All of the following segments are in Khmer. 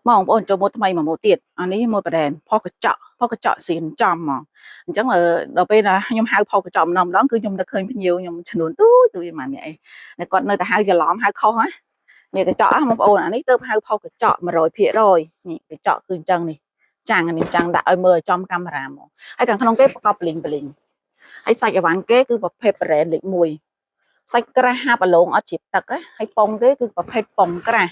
មកបងប្អូនចូលម៉ូតថ្មីមួយម៉ូតទៀតអានេះម៉ូតប្រដេនផុសកញ្ចក់ផុសកញ្ចក់សៀនចំហ្មងអញ្ចឹងដល់ពេលណាខ្ញុំហៅផុសកញ្ចក់ម្ដងម្ដងគឺខ្ញុំនឹកឃើញភ្ញៀវខ្ញុំចំនួនទូចទូចប៉ុន្មានអ្នកអីតែគាត់នៅតែហៅច្រឡំហៅខុសហ៎នេះកញ្ចក់បងប្អូនអានេះទៅហៅផុសកញ្ចក់100%នេះកញ្ចក់គឺអញ្ចឹងនេះចាំងនេះចាំងដាក់ឲ្យមើលចំកាមេរ៉ាហ្មងហើយខាងក្នុងគេប្រកបលីងបលីងហើយសាច់អីវ៉ាន់គេគឺប្រភេទប្រេនលេខ1សាច់ក្រាស់ហាប់អាឡងអត់ជ្រាបទឹកហើយប៉ុងគេគឺប្រភេទប៉ុងក្រាស់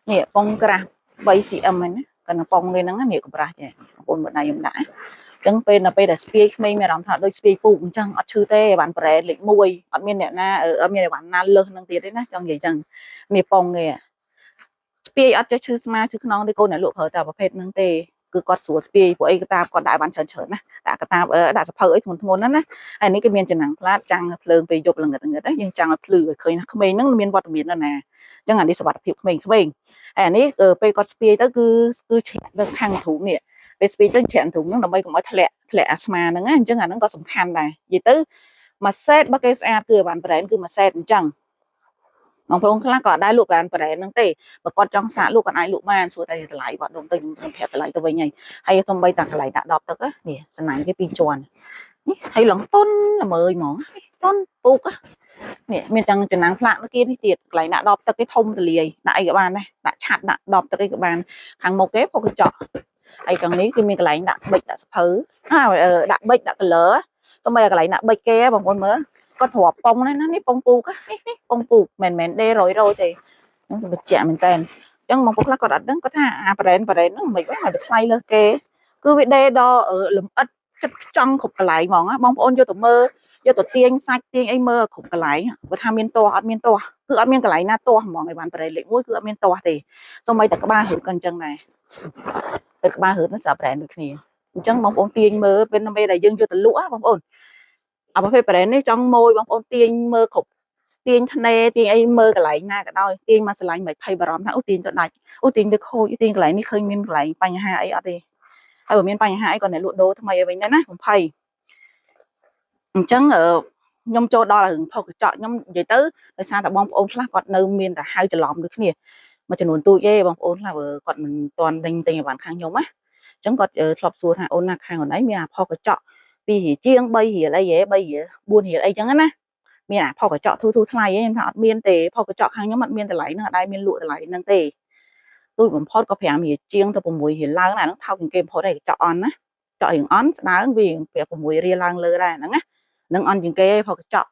នេះប៉ុងក្រាស់ 3 cm ហ្នឹងណាកណ្ប៉ុងគេហ្នឹងនេះកម្រាស់ចេះបងប្អូនមើលដៃខ្ញុំដាក់អញ្ចឹងពេលដល់ពេលដែលស្ពាយក្មេងមានអារម្មណ៍ថាដូចស្ពាយពូកអញ្ចឹងអត់ឈឺទេអីវ៉ាន់ប្រេនលេខ1អត់មានអ្នកណាអត់មានអីវ៉ាន់ណាលើសនឹងទៀតទេណាចង់និយាយអញ្ចឹងនេះប៉ុងគេស្ពាយអត់ចេះឈឺស្មាឈឺខ្នងទេកូនអ្នកលក់ប្រើតែប្រភេទហ្នឹងទេគឺគាត់ស្រួលស្ពាយព្រោះអីកតាបគាត់ដាក់បានច្រើនច្រើនណាដាក់កតាបដាក់សភៅអីធ្ងន់ធ្ងរណាស់ណាហើយនេះគេមានចំណាំងផ្លាតចាំងភ្លើងពេលយប់ល្ងឹតល្ងឹតយើងចាំងឲ្យភ្លឺឲ្យឃើញថាក្មេងហ្នឹងមានវត្តមាននៅណាអញ្ចឹងអានេះសុវត្ថិភាពក្មេងៗហើយអានេះពេលគាត់ស្ពាយទៅគឺគឺជ្រាក់នៅខាងទ្រូងនេះពេលស្ពាយទៅជ្រាក់ទ្រូងហ្នឹងដើម្បីកុំឲ្យធ្លាក់ធ្លាក់អាស្មាហ្នឹងណាអញ្ចឹងអាហ្នឹងក៏សំខាន់ដែរនិយាយទៅមួយសេតបើគេស្អាតគឺបានប្រែនគឺមួយសេតអញ្ចឹងបងប្អូនខ្លះក៏អត់ដែរលក់បានប្រែនហ្នឹងទេបើគាត់ចង់សាកលក់គាត់អាចលក់បានសួរតែតម្លៃគាត់ដុំទៅខ្ញុំប្រាប់តម្លៃទៅវិញហើយហើយសំបីតាកន្លែងដាក់ដបទឹកនេះសំណាញ់គេពីរជាន់នេះហើយឡងតុនល្មើយហ្មងតុនពូកនេះមានទាំងចំណាំងផ្លាកគេនេះទៀតកន្លែងដាក់ដបទឹកគេធំទលាយដាក់អីក៏បានដែរដាក់ឆាត់ដាក់ដបទឹកអីក៏បានខាងមុខគេពុកកញ្ចក់ហើយខាងនេះគឺមានកន្លែងដាក់បិចដាក់សភៅដាក់បិចដាក់ color សំបីកន្លែងដាក់បិចគេបងប្អូនមើលគាត់ទ្រាប់ប៉ុងនេះណានេះប៉ុងពូកនេះនេះប៉ុងពូកមិនមែនដេរយរយទេហ្នឹងបញ្ជាក់មែនតើអញ្ចឹងបងប្អូនខ្លះគាត់អត់ដឹងគាត់ថាអាប្រេនប្រេនហ្នឹងមិនវិញមកថ្លៃលើសគេគឺវាដេដល់លំអិតចិត្តចង់គ្រប់កន្លែងហ្មងបងប្អូនយកទៅមើលយកទៅទាញសាច់ទាញអីមើលគ្រប់កន្លែងបើថាមានទាស់អត់មានទាស់គឺអត់មានកន្លែងណាទាស់ហ្មងអីវ៉ាន់ប្រេនលេខ1គឺអត់មានទាស់ទេសូម្បីតែក្បាលហឺតក៏អញ្ចឹងដែរពេលក្បាលហឺតហ្នឹងស្រាប់ប្រេនដូចគ្នាអញ្ចឹងបងប្អូនទាញមើលពេលពេលដែលយើងយកទៅលក់បងប្អូនអាប្រភេទប្រេននេះចង់ម៉ួយបងប្អូនទាញមើលគ្រប់ទាញធ្នេទាញអីមើលកន្លែងណាក៏ដោយទាញមកស្រឡាញ់មិនភ័យបារម្ភថាអូទាញទៅដាច់អូទាញទៅខូចទាញកន្លែងនេះឃើញមានកន្លែងបញ្ហាអីអត់ទេហើយបើមានបញ្ហាអីក៏អ្នកលក់ដូរថ្មីឲ្យវិញដែរណាកុំភ័យអញ្ចឹងខ្ញុំចូលដល់រឿងផុសកញ្ចក់ខ្ញុំនិយាយទៅដោយសារតែបងប្អូនខ្លះគាត់នៅមានតែហៅច្រឡំដូចគ្នាមួយចំនួនទូចទេបងប្អូនខ្លះគាត់មិនទាន់ទិញទិញអីវ៉ាន់ខាងខ្ញុំណាអញ្ចឹងគាត់ធ្លាប់សួរថាអូនណាខាងអូនឯងមានអាផុសកញ្ចក់2រៀលជាង3រៀលអីហ៎3រៀល4រៀលអីចឹងណាមានអាផុសកញ្ចក់ធូរធូរថ្លៃឯងខ្ញុំថាអត់មានទេផុសកញ្ចក់ខាងខ្ញុំអត់មានតម្លៃហ្នឹងអត់ដែរមានលក់តម្លៃហ្នឹងទេទូចបំផុតក៏5រៀលជាងទៅ6រៀលឡើងណាហ្នឹងថោកជាងគេបំផុតឯងកញ្ចក់អន់ណាចក់រៀងអន់ស្ដើងវា6រៀលឡើងលើដែរហ្នឹងណានឹងអន់ជាងគេឯងផុសកញ្ចក់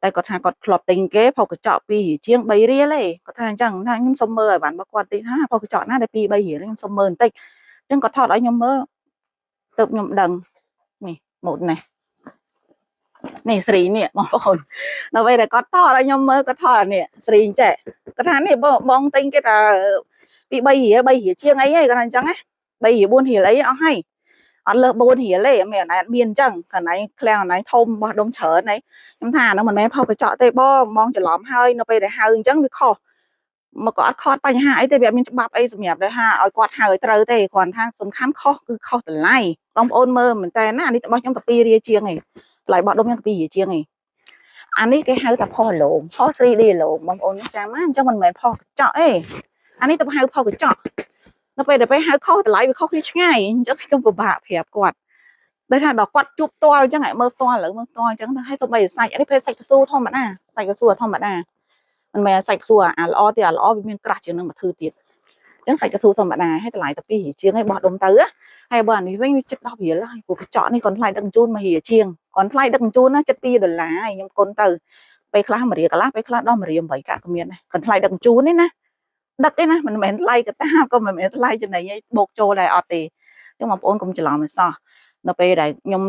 តែគាត់ថាគាត់ធ្លាប់ទិញគេផុសកញ្ចក់2រៀលជាង3រៀលឯងគាត់ថាអញ្ចឹងថាខ្ញុំសុំមើលឲ្យបានរបស់គាត់តិចថាផុសកញ្ចក់ណាដែល2 3រៀលខ្ញុំសុំមើលបន្តិចអញ្ចឹងគាត់ថតឲ្យខ្ញុំមើលទៅខ្ញុំដឹងនេះម៉ូតនេះនេះស្រីនេះបងប្អូននៅពេលដែលគាត់ថតឲ្យខ្ញុំមើលគាត់ថតអានេះស្រីចេះគាត់ថានេះបងទិញគេថាពី3រៀល3រៀលជាងអីហ្នឹងគាត់ថាអញ្ចឹងណា3រៀល4រៀលអីអស់ហើយអត់លើស4រៀលទេមានអត់មានអញ្ចឹងកន្លែងឃ្លាំងកន្លែងធំបោះដុំច្រើនអីខ្ញុំថាអានោះមិនមែនផុសកញ្ចក់ទេបងបងច្រឡំហើយនៅពេលដែលហៅអញ្ចឹងវាខុសមកក៏អត់ខត់បញ្ហាអីទេវាអត់មានច្បាប់អីសម្រាប់ដែលថាឲ្យគាត់ហៅឲ្យត្រូវទេគ្រាន់ថាសំខាន់ខុសគឺខុសតម្លៃបងប្អូនមើលមែនតើណាអានេះរបស់ខ្ញុំតែ2រៀលជាងឯងតម្លៃបោះដុំខ្ញុំតែ2រៀលជាងឯងអានេះគេហៅថាផុសឡូមផុស 3D ឡូមបងប្អូនចាំណាអញ្ចឹងមិនមែនផុសកញ្ចក់ទេអានេះទៅហៅផុសកញ្ចក់នៅពេលដែលពេលហៅខុសតម្លៃវាខុសគ្នាឆ្ងាយអញ្ចឹងខ្ញុំពិបាកប្រាប់គាត់ដែលថាដល់គាត់ជួបផ្ទាល់អញ្ចឹងឲ្យមើលផ្ទាល់ឥឡូវមើលផ្ទាល់អញ្ចឹងទៅឲ្យទៅបីសាច់អានេះភេទសាច់កស៊ូធម្មតាសាច់កស៊ូធម្មតាមិនមែនសាច់កស៊ូអាល្អទេអាល្អវាមានក្រាស់ជាងនឹងមួយធឺទៀតអញ្ចឹងសាច់កស៊ូធម្មតាឲ្យតម្លៃតែ2រៀលជាងឲ្យបោះដុំទៅហើយបើអានេះវិញវាជិត10រៀលហើយព្រោះកញ្ចក់នេះគាត់ថ្លៃដឹកជញ្ជូន1រៀលជាងគាត់ថ្លៃដឹកជញ្ជូនណាជិត2ដុល្លារហើយខ្ញុំគុណទៅពេលខ្លះ1រៀលកន្លះពេលខ្លះដល់1រៀល8កាក់ក៏មានដែរគាត់ថ្លៃដឹកជញ្ជូននេះណាដឹកទេណាមិនមែនថ្លៃកតាបក៏មិនមែនថ្លៃចំណេញឯងបូកចូលដែរអត់ទេអញ្ចឹងបងប្អូនកុំច្រឡំឲ្យសោះនៅពេលដែលខ្ញុំ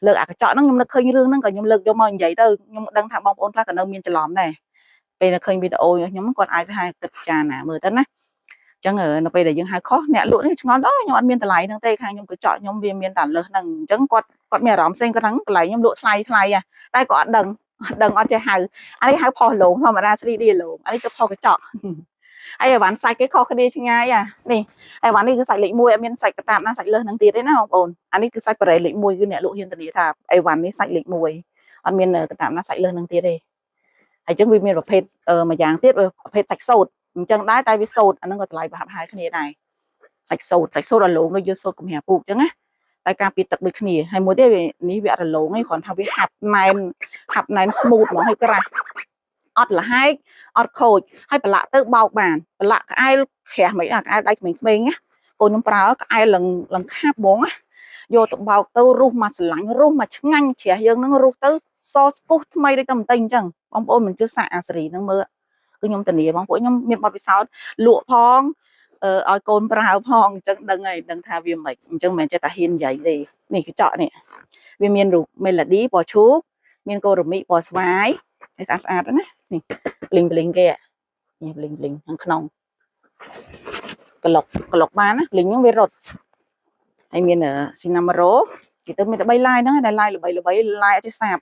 លើកអាកញ្ចក់ហ្នឹងខ្ញុំនឹកឃើញរឿងហ្នឹងក៏ខ្ញុំលើកយកមកនិយាយទៅខ្ញុំដឹងថាបងប្អូនខ្លះក៏នៅមានច្រឡំដែរពេលនៅឃើញវីដេអូខ្ញុំគាត់អាចថាគិតចាណាមើលទៅណាអញ្ចឹងនៅពេលដែលយើងហៅខុសអ្នកលក់នេះឆ្ងល់ដល់ខ្ញុំអត់មានតម្លៃហ្នឹងទេខាងខ្ញុំកញ្ចក់ខ្ញុំវាមានតែលើសហ្នឹងអញ្ចឹងគាត់គាត់មានអារម្មណ៍ផ្សេងគាត់ហ្នឹងកន្លែងខ្ញុំលក់ថ្លៃថ្លៃតែក៏អត់ដឹងអត់ដឹងអត់ចេះហៅអានេះហៅផុសឡូងធម្មតា 3D ឡូងអានេះទៅផុសកញ្ចក់ហើយអីវ៉ាន់សាច់គេខុសគ្នាឆ្ងាយអានេះអីវ៉ាន់នេះគឺសាច់លេខ1អត់មានសាច់កតាបណាសាច់លើសហ្នឹងទៀតទេណាបងប្អូនអានេះគឺសាច់បរេលេខ1គឺអ្នកលក់ហ៊ានធានាថាអីវ៉ាន់នេះសាច់លេខ1អត់មានកតាបណាសាច់លើសហ្នឹងទៀតទេហើយអញ្ចឹងវាមានប្រភេទមួយយ៉ាងទៀតប្រភេទសាច់សូត្រអញ្ចឹងដែរតែវាសូត្រអាហ្នឹងក៏តម្លៃប្រហាក់ប្រហែលគ្នាដែរ សាច់សូត្រសាច់សូត្ររលោងដូចយើងសូត្រកំហាពូកអញ្ចឹងណាតែការពារទឹកដូចគ្នាហើយមួយទៀតនេះវាអត់រលោងទេគ្រាន់ថាវាហាប់ណែនហាប់ណែន smooth ហ្មងហើយក្រាស់អត់លហែកអត់ខូចហើយប្រឡាក់ទៅបោកបានប្រឡាក់ក្អែលក្រាស់មិនអាក្អែលដៃក្មេងៗណាកូនខ្ញុំប្រើក្អែលឡើងឡើងខាប់ហ្មងណាយកទៅបោកទៅរុះមកស្រឡាញ់រុះមកឆ្ងាញ់ជ្រះយើងនឹងរុះទៅសស្គុះថ្មីដូចតែបន្តិចអញ្ចឹងបងប្អូនមិនជឿសាកអាសេរីហ្នឹងមើលគឺខ្ញុំធានាបងប្អូនខ្ញុំមានបទពិសោធន៍លក់ផងឲ្យកូនប្រើផងអញ្ចឹងដឹងហើយដឹងថាវាមិនអញ្ចឹងមិនមែនចេះតែហ៊ាននិយាយទេនេះកញ្ចក់នេះវាមានរូប melody ពណ៌ឈូកមានកូរ៉ូមីពណ៌ស្វាយហើយស្អាតស្អាតណានេះ bling bling គេនេះ bling bling ខាងក្នុងក្លុកក្លុកបានណា bling ហ្នឹងវារត់ហើយមាន Cinnamon គេទៅមានតែ3ឡាយហ្នឹងដែលឡាយល្បីល្បីឡាយអត់ទេសាប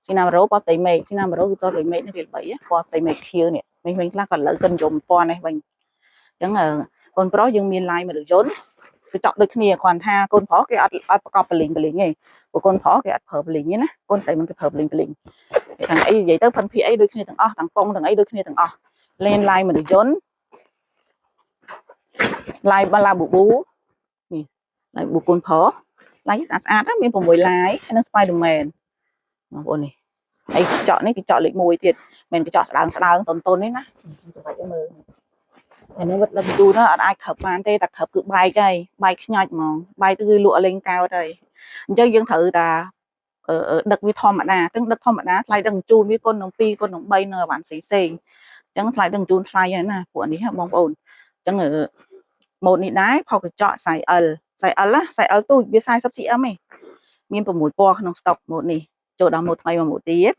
Cinnamon ពណ៌ផ្ទៃមេឃ Cinnamon គឺពណ៌ផ្ទៃមេឃនេះវាល្បីពណ៌ផ្ទៃមេឃខៀវនេះមេឃវិញខ្លះក៏ឥឡូវកិនយំពណ៌នេះវិញអញ្ចឹងកូនប្រុសយើងមានឡាយមនុស្សយន្តគឺចក់ដូចគ្នាគ្រាន់ថាកូនប្រុសគេអត់អត់ប្រកប bling bling ទេព្រោះកូនប្រុសគេអត់ប្រើ bling ទេណាកូនស្រីមិនគេប្រើ bling bling ទាំងអីនិយាយទៅផិនភីអីដូចគ្នាទាំងអស់ទាំងប៉ុងទាំងអីដូចគ្នាទាំងអស់លេនឡាយមនុស្សយន្តឡាយបាឡាប៊ូប៊ូនេះឡាយប៊ូកូនប្រុសឡាយស្អាតស្អាតមាន6ឡាយហើយនឹង Spider-Man បងប្អូននេះហើយកញ្ចក់នេះកញ្ចក់លេខ1ទៀតមិនកញ្ចក់ស្ដើងស្ដើងតុនតុននេះណាចាំបាច់ឲ្យមើលហើយនេះវត្តដឹកជូនអត់អាចខឹបបានទេតែខឹបគឺបែកហើយបែកខ្ញាច់ហ្មងបែកទៅគឺលក់លេងកោតហើយអញ្ចឹងយើងត្រូវតាដឹកវាធម្មតាទាំងដឹកធម្មតាថ្លៃដឹកជូនវាគុណនឹង2គុណនឹង3នៅអវ៉ាន់ផ្សេងផ្សេងអញ្ចឹងថ្លៃដឹកជូនថ្លៃហើយណាពួកនេះបងប្អូនអញ្ចឹងម៉ូតនេះដែរផុសកញ្ចក់ size L size L ណា size L ទូចវា 40 cm ឯងមាន6ពណ៌ក្នុងស្តុកម៉ូតនេះចូលដល់ម៉ូតថ្មីមួយម៉ូតទៀត